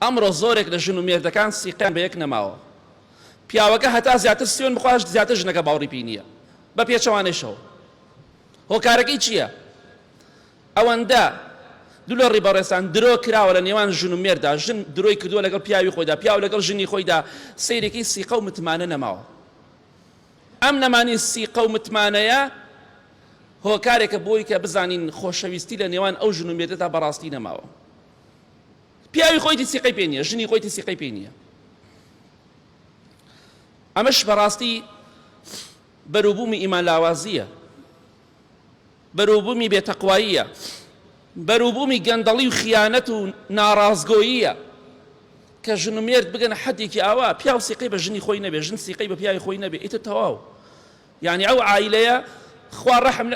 ئەمڕۆ زۆرێک لە ژن و مێردەکان سیقەیان بە یەک نەماوە. پیاوەکە هەتا زیاتر سوێن بخواش زیاتر ژنەکە باوەڕی پێی نییە. بە پێچەوانەیشەوە. هۆکارەکەی چییە؟ ئەوەندە دولەڕی بەڕێزتان درۆ کراوە لە نێوان ژن و مێردا، ژن درۆی کردووە لەگەڵ پیاوی خۆیدا، پیاو لەگەڵ ژنی خۆیدا، سەیرێکی سیقە و متمانە نەماوە. ئەم نەمانی سیقە و متمانەیە هۆکارێکە بۆی کە بزانین خۆشەویستی لە نێوان ئەو ژن و مێردەدا بەڕاستی نەماوە. پیاوی خۆیتی سیقەی پێ نییە، ژنی خۆیتی سیقەی پێ نییە. ئەمەش بەڕاستی بەروبوومی ئیمان لاوازییە. بەروبوومی بێ تەقواییە، بەروبوومی گەندەڵی و خیانەت و ناڕاستگۆییە کە ژن و مێرد بگەنە حەدێکی ئاوا پیاو سیقەی بە ژنی خۆی نەبێ ژن سیقەی بە پیاوی خۆی نەبێ ئیتر تەواو یعنی ئەو عایلەیە خوا ڕەحم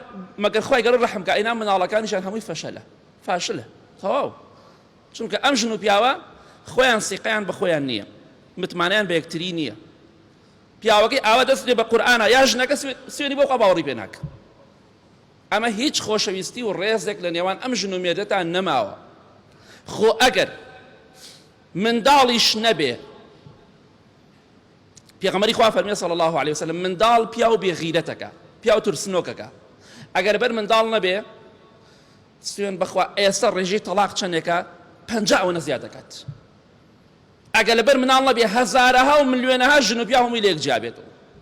مەگەر خوای گەورە ڕەحم کە ئەینا مناڵەکانیشان هەمووی فەشەلە فاشلە تەواو چونکە ئەم ژن و پیاوە خۆیان سیقەیان بە خۆیان نییە متمانەیان بە یەکتری نییە پیاوەکەی ئاوا دەست بە قورئانە یا ژنەکە سوێنی بۆ خوا باوەڕی پێ ناکە ئەمە هیچ خۆشەویستی و ڕێزێک لە نێوان ئەم ژن و مێردەتا نەماوە خۆ ئەگەر منداڵیش نەبێ پێغەمبەری خوا فەرمی صلی الله علیه وسلم منداڵ پیاو بێ غیرەتەکە پیاو ترسنۆکەکە ئەگەر بەر منداڵ نەبێ سوێن بەخوا ئێستا ڕێژەی تەلاق چەندێکە پەنجا ئەوەنە زیاد دەکات ئەگەر لەبەر مناڵ نەبێ هەزارەها و ملیۆنەها ژن و پیاو هەمووی لێک جیا بێتەوە.